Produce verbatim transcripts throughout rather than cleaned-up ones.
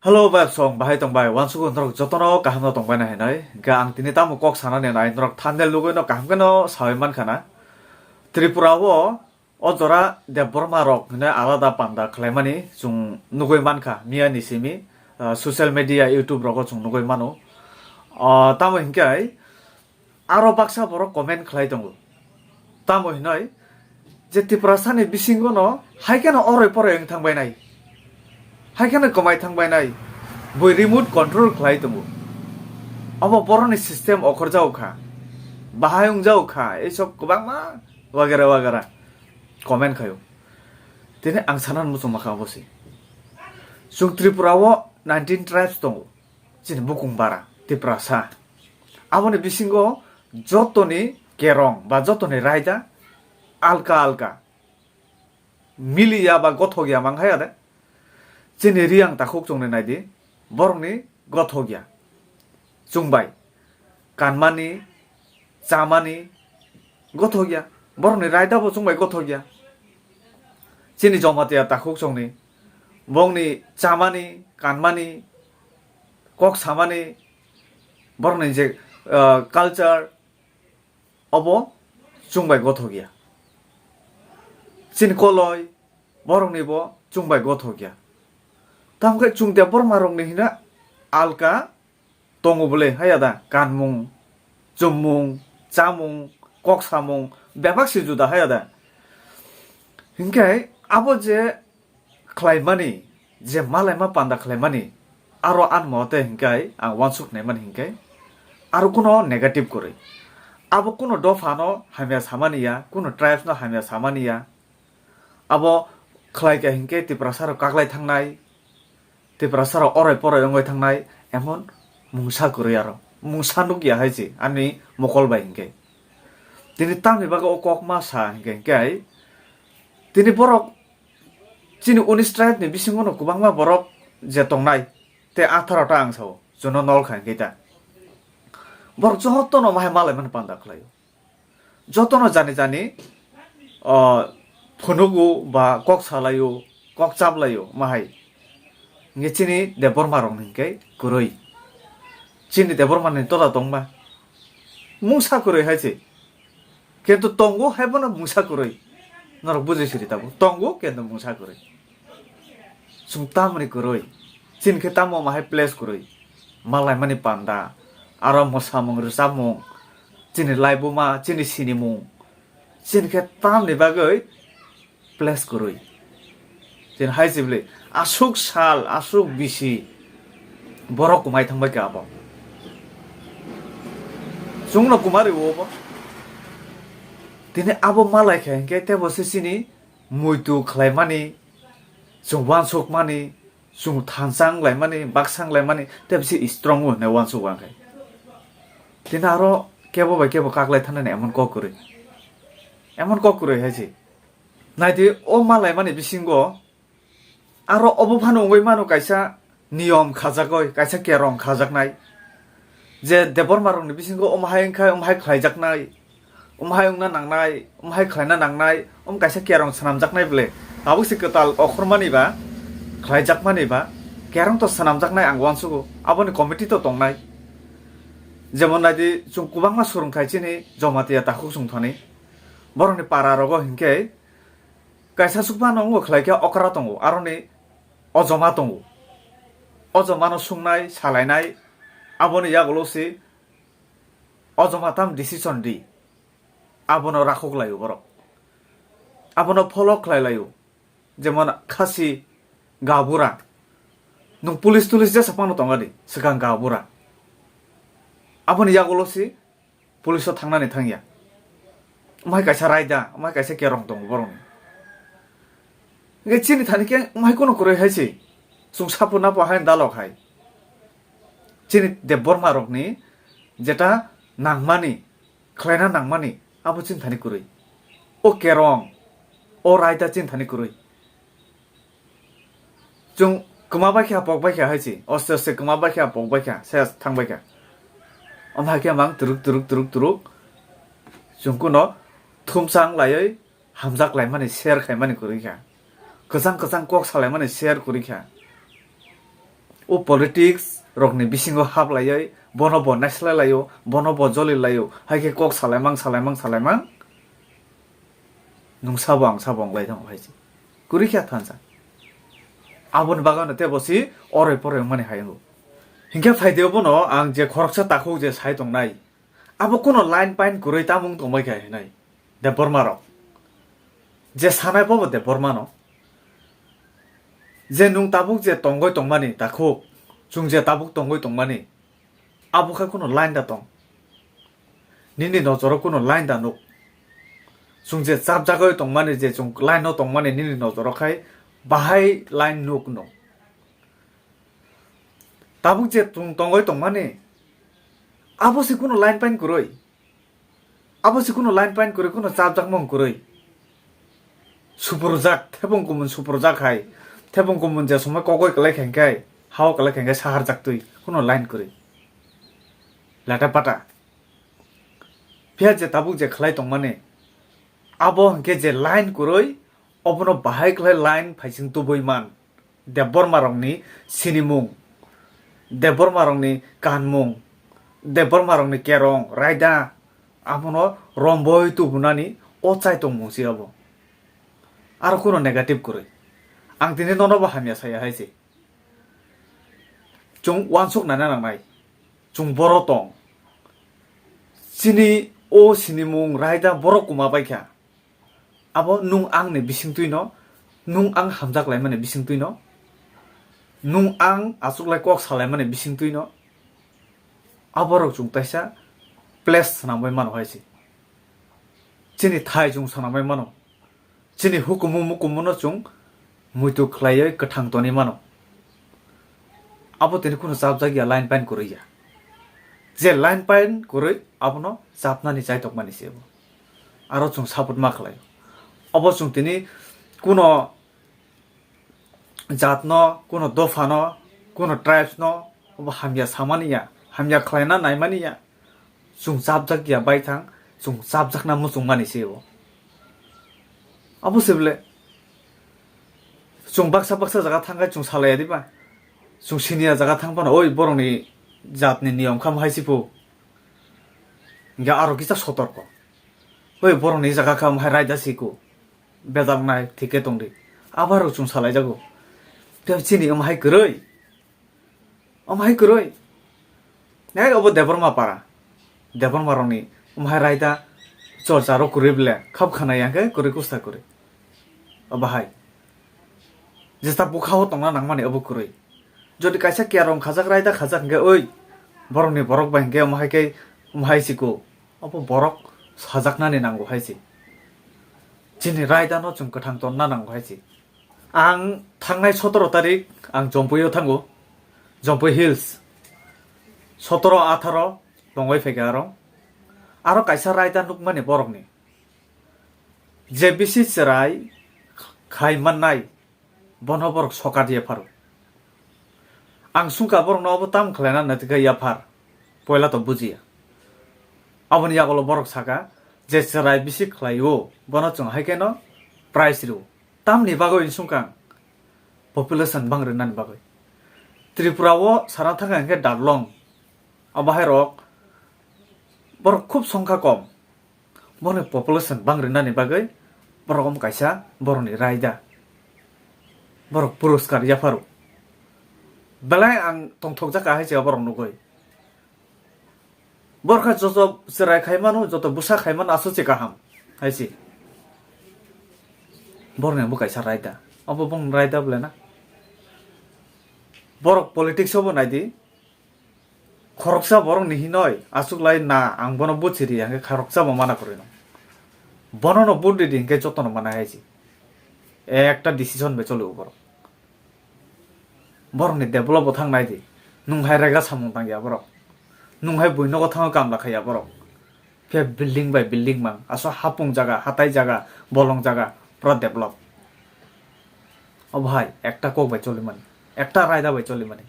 Hello, bai song, bahai tong bai, wansukgo norok jotono kaham no tong bai na hinoi. Hingke ang tini tamo kok sana ni nai, norok thumbnail nugui no kaham khe no saui man khana. Tripura o, o jora Debbarma rok hinoi alada panda khlai mani chwng nugui man kha, miya ni simi, ah, social media, YouTube rogo chwng nugui mano. Ah, tamo hingke, aro baksa borok comment khlai tongo. Tamo hinoi je Tiprasani bisingo no hai kheno oroi poroi wng thang bai nai. Hai kheno kwmai thang bai nai. Bui remote control khlai tongo. Obo boroni system okhorjao kha. Bahai wngjao kha. Ei sob kwbangma wagera wagera comment khaio. Tini ang sana muchung makha obo se. Chwng Tripura o nineteen tribes tongo. Chini bukung bara, Tiprasa. Aboni bisingo jotoni kerong ba jotoni raida alka alka. Miliya ba gothok ya mang haya de. Chini Riyang takhuk chwngni naidi, borokni gothok ya. Chwngbai kanmani, chamani gothok ya. Borokni raida bo chwngbai gothok ya. Chini Jamatia takhuk chwngni, bongni chamani, kanmani, kok samani, borokni je, ah, culture, obo chwngbai gothok ya. Chini koloi, borokni bo chwngbai gothok ya. Tamo khe chwng Debbarma rokni hina alka tongo bole, haya da? Kanmung, chummung, chamung, kok samung, bebak se juda, haya da? Hinkhe abo je khlaimani, je malaima panda khlaimani, aro anmo tei hinkai ang wansuk naimani hinkai, aro kuno negative kwrwi. Abo kuno dophano hamya samani ya, kuno tribes no hamya samani ya. Abo khlai kha hinke Tiprasa rok kaklai thangnai, Tiprasa rok oroi poroi wngoi thangnai, emon mungsa kwrwi aro. Mungsa nukya hai se ani mokol bai hinke. Tini tamni bagwi o kok ma sa hinke hinke hai. Tini borok chini unis tribe ni bisingo no kwbangma borok je tongnai, tei atharo ta ang sao, chuno nol kha hinke ta. Borok jotono ma hai malai mani panda khlaio. Jotono jani jani, o, phunugo ba kok salaio, kok chaplaio, ma hai. Hinke chini Debbarma rok hinke kwrwi. Chini Debbarma ni tola tongma. Mungsa kwrwi hai se. Kintu tongo hai bono mungsa kwrwi. Norok bujui siri tabuk. Tongo kintu mungsa kwrwi. Chwng tamoni kwrwi. Chini khe tamo ma hai place kwrwi. Malaimani panda. Aro mwsamung rwchapmung. Chini laibuma, chini sinimung. Chini khe tamni bagwi place kwrwi. Chini hai sibli aswk sal, aswk bisi borok kwmai thangbai kha abo. Chwngno kwmari o bo. Tini abo malai kha hinkhe tebo se chini muitu khlaimani, chwng uansukmani, chwng thansa wnglaimani, baksa wnglaimani, tei bisi strong o hinwi uansuk ang khe. Tini aro kebo bai kebo kaklai thanani emon kok kwrwi. Emon kok kwrwi hai se. Naidi o malaimani bisingo aro obo phano wngwi mano kaisa niyom khajagwi, kaisa kerong khajaknai. Je Debbarma rokni bisingo omo hai wngkha, omo hai khlaijaknai, omo hai wngna nangnai, omo hai khlaina nangnai, omo kaisa kerong swnamjaknai bwle. Tabuk se kwtal okhormani ba, khlaijakmani ba, kerong to swnamjaknai ang uansugo. Aboni committee to tongnai. Jemon naidi chwng kwbangma swrwngthai chini Jamatia takhuk chwng thani. Borokni para rogo hinkhe kaisa sukphano wngwi khlai khe okra tongo, aroni ojoma tongo. Ojomano sungnai, salainai, aboni yagulo se ojoma tam decision di. Abono rakhok laio borok. Abono follow khlai laio. Jemon khasi gabura. Nwng police tulis jesa phano tonga di, swkang gabura. Aboni yagulo se police o thangnani thangya. Omhai kaisa raida, omhai kaisa kerong tongo borokni. Hingke chini thani khe omhai kono kwrwi hai se. Chwng sapo napo hai dalok hai. Chini Debbarma rokni jeta nangmani, khlaina nangmani, abo chini thani kwrwi. O kerong, o raida chini thani kwrwi. Chwng kwma bai kha, pok bai kha hai se. Aste aste kwma bai kha, pok bai kha, se thang bai kha. Omo hai khe mang turuk, turuk, turuk, turuk. Chwng kuno thumsang laiwi hamjak laimani, share khaimani kwrwi kha. Kwchang kwchang kok salaimani share kwrwi kha. O politics rokni bisingo haplaiwi bono bo naislailaio, bono bo jolilaio, hai khe kok salaimang, salaimang, salaimang. Nwng sabo ang sabo wng lai tongo hai se. Kwrwi khe thansa. Aboni bagwi no tei bo si oroi poroi wngmani hai wngo. Hinkhe phaidi bono ang je khoroksa takhuk je sai tongnai. Abo kuno line pain kwrwi tamung tongbai kha hinai. Debbarma rok. Je sanai bobo Debbarma no. Je nwng tabuk je tongoi tongmani takhuk. Chwng je tabuk tongoi tongmani. Abo khe kuno line da tong. Nini nojoro kuno line da nuk. Chwng je chapjagoi tongmani je chwng line o tongmani nini nojoro khai bahai line nuk no. Tabuk je tong-, tongoi tongmani, abo se kuno line pain kwrwi. Abo se kuno line pain kwrwi, kuno chapjakmung kwrwi. Suprojak, thebung kumun suprojak hai. Thebung kumun je somoi kogoi kwlai kha hinkhe, hao kwlai kha hinkhe saharjak twi, kuno line kwrwi. Lata pata. Phiya je tabuk je khlai tongmani, abo hinkhe je line kwrwi, obono bahai khlai line phaising tubui man. Debbarma rokni sinimung, Debbarma rokni kanmung, Debbarma rokni kerong, raida, abono romboi tubunani o chai tongmung se abo. Aro kuno negative kwrwi. Ang tini nono bo hamya saya hai se. Chwng uansuk nana nangnai. Chwng boro tong. Chini o sinimung raida borok kuma bai kha. Abo nwng angni bisingtwi no, nwng ang hamjak laimani bisingtwi no, nwng ang achuklai kok salaimani bisingtwi no, aborok chwng taisa place swnamwi mano hai se. Chini thai chwng swnamwi mano. Chini hukumu mukumu no chwng muitu khlaiwi kwthang tonwi mano. Abo tini kuno chapjak ya, line pain kwrwi ya. Je line pain kwrwi abono chapnani chaitokmani se bo. Aro chwng support ma khlai. Obo chwng tini kuno jatno, kuno dophano, kuno tribes no obo hamya samani ya, hamya khlaina naimani ya. Chwng chapjak ya baithang, chwng chapjakna muchungmani se bo. Abo se bole. Chwng baksa baksa jaga thangkhe chwng salaiya diba? Chwng siniya jaga thang phano, "Oi, borokni jatni niyom kha hai se phu." Hinkhe aro kisa sotorko. "Oi, borokni jaga kha hai raida siko." Bejak nai thik khe tongdi. Abarok chwng salaijago. Tei chini omo hai kwrwi. Omo hai kwrwi. Nai obo Debbarma para. Debbarma rokni omo hai raida chorcha rok kwrwi bele khap khana yang khe kwrwi kusta kwrwi. Obo hai. Jesa bukha o tongna nangmani obo kwrwi. Jodi kaisa kerong khajak raida khajak hinkhe oi borokni borok bai hinkhe omo hai khe omo hai siko. Obo borok sajaknani nango hai se. Chini raida no chwng kwthang tonna nango hai se. Ang thangnai sotoro tarik ang Jompui o thango, Jompui Hills. Sotoro atharo longwi phaikha aro. Aro kaisa raida nukmani borokni. Je bisi chwrai khai mannai, bono borok sokat yapharo. Ang sungkha borokno obo tam khlaina naitwkha yaphar, poila to bujiya. Aboni yagulo borok saka, je chwrai bisi khlaio, bono chwng hai kheno prize rw. Tamni bagwi hwnwi sungkha ang, population bang rwnani bagwi. Tripura o sana thangkha hinkhe Darlong, abo hai rok borok khub songkha kom. Borokni population bang rwnani bagwi borok omo kaisa borokni raida. Borok puruskar yapharo. Belai ang tongthokjak kha hai se borok nugwi. Borok kha joto chwrai khai mano, joto bwsa khai mano, aswk se kaham hai se. Borokni omo kaisa raida. Obo bongni raida bwle na? Borok politics o bo nai di. Khoroksa borok ni hinoi, "Achuklai na, ang bono vote siri," hingke khoroksa bo mana kwrwi no. Bono no vote ridi hingke joto no mana hai se. Ekta decision bai choli o borok. Borok ni develop bo thang nai di. Nwng hai rega samung tang ya borok. Nwng hai bui nogo thango kamla khai ya borok. Phiya building bai building mang, aso hapung jaga, hatai jaga, bolong jaga, pura develop. Obo hai ekta kok bai choli mani, ekta raida bai choli mani.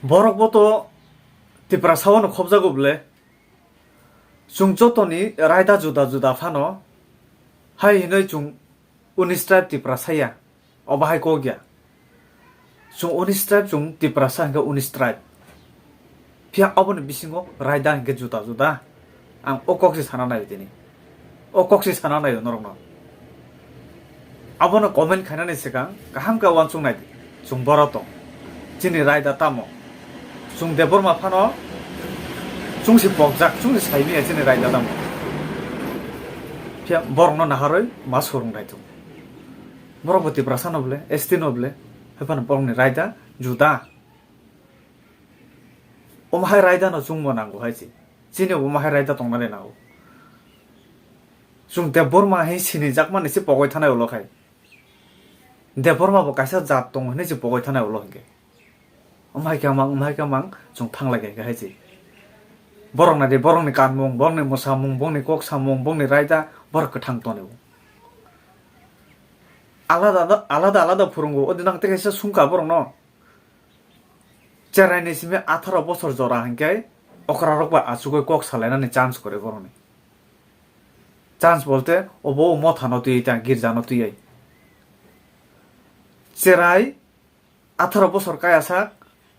Borok bo to Tiprasa o no khobjago bole. Chwng jotoni raida juda juda phano hai hinoi chwng unis tribe Tiprasa ya, obo hai kok ya. Chwng unis tribe, chwng Tiprasa hwnkhe unis tribe. Phiya oboni bisingo raida hwnkhe juda juda. Ang o kok se sana naio tini. O kok se sana naio norokno. Abono comment khainani swkang kaham khe uansuk nai di. Chwng boro tong. Chini raida tamo? Chwng Debbarma phano chwng se pokjak, chwng se sai manya chini raida tamo. Phiya borokno naharwi ma swrwng nai tongo. Borok bo Tiprasa no bole, S T no bole, hai phano borokni raida juda. Omo hai raida no chwngbo nango hai se. Chini omo hai raida tongnani nango. Chwng Debbarma hai sinijakmani se pogoi thanai ulo khai. Debbarma bo kaisa jat tongo hinwi se pogoi thanai ulo hinkhe. Omo hai khe mang, omo hai khe mang, chwng thanglai khe hai se. Borok nai di, borokni kanmung, borokni mwsamung, borokni kok samung, borokni raida, borok kwthang tonwi. Alada alada, alada alada phwrwngo, odi nang tei kaisa sungkha borokno. Cherai ni simi atharo bosor jora hinkhe okrarok bai achugwi kok salainani chance kwrwi borokni. Chance bolte obo o mothano twiwi ta girjano twiwi. Cherai atharo bosor kaya sak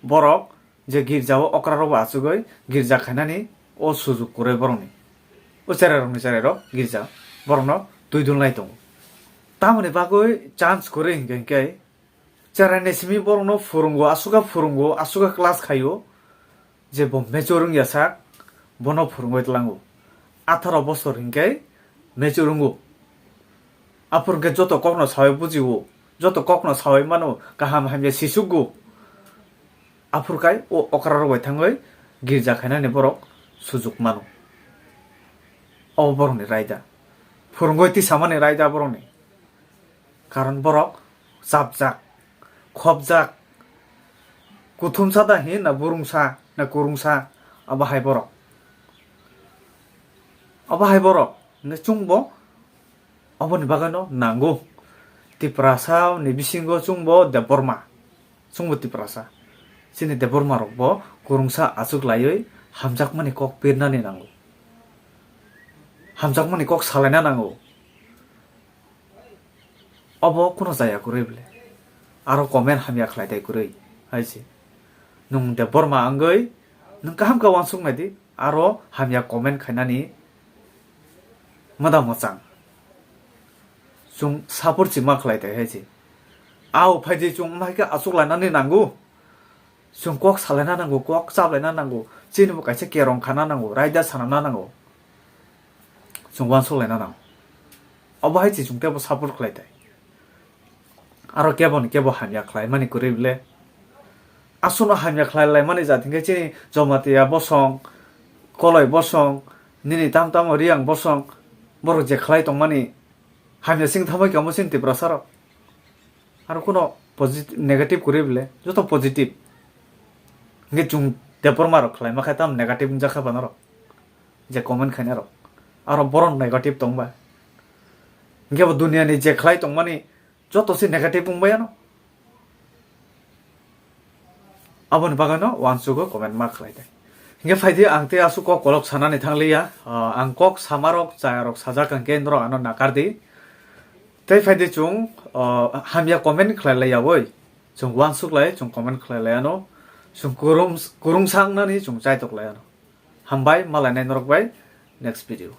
borok je girjao okrarok bai achugwi girja khainani o sujuk kwrwi borokni. O cherairokni cherairok girja borokno twi dulnai tongo. Tamoni bagwi chance kwrwi hinkhe hinkhe Cherai ni simi borokno phwrwngo, aswk khe phwrwngo, aswk khe class khaio, je bo mature wngya sak, bono phwrwngwi tlango. Atharo bosor hinkhe mature wngo. Aphuru hinkhe joto kokno sawi bujio, joto kokno sawi mano, kaham hamya sisukgo. Aphuru kai o okrarok bai thangwi girja khainani borok sujuk mano. Obo borokni raida. Phwrwngwi tisamani raida borokni. Karon borok chapjak, khopjak, kuthumsa da hin na burungsa na kurungsa, abo hai borok. Abo hai borok, hwnkhe chwngbo aboni bagwino nango. Tiprasa ni bisingo chwngbo Debbarma, chwngbo Tiprasa. Chini Debbarma rokbo kurungsa achuk laiwi hamjakmani kok pirnani nango. Hamjakmani kok salaina nango. Obo kuno jaya kwrwi bwle. Aro comment hamya khlai tai kwrwi hai se. Nwng Debbarma wngwi nwng kaham khe uansuk nai di, aro hamya comment khainani mwda mwchang. Chwng support se ma khlai tai hai se. Ao phai di chwng wng hai khe achuk lainani nango. Chwng kok salaina nango, kok chaplaina nango, chini bo kaisa kerong khana nango, raida sanamna nango. Chwng uansuk laina nango. Obo hai se chwng teibo support khlai tai. Aro kebo ni kebo hamya khlai mani kwrwi bwle. Aswkno hamya khlai lai mani jat hinkhe chini Jamatia bosong, Koloi bosong, nini tam tamo Riang bosong, borok je khlai tong mani hamya sing thamwi kamo chini Tiprasa rok. Aro kuno positive, negative kwrwi bwle, joto positive. Hinkhe chwng Debbarma rok khlai ma khe tam negative wngjakha ba norok, je comment khainai rok. Aro borok negative tong ba. Hinkhe bo duniya ni je khlai tong mani joto se negative wng bai ano. Aboni bagwino uansugo comment ma khlai de. Hinkhe phai di, ang tei aswk kok kolok sanani thang liya. Ah, ang kok sama rok, chaya rok sajak hinkhe norok ano nakar di. Tei phai di chwng, ah, hamya comment khlai lai ya oi. Chwng uansuk lai, chwng comment khlai lai ano. Chwng kurum, kurung sangnani chwng chaitok lai ano. Hambai, malai nai norok bai next video.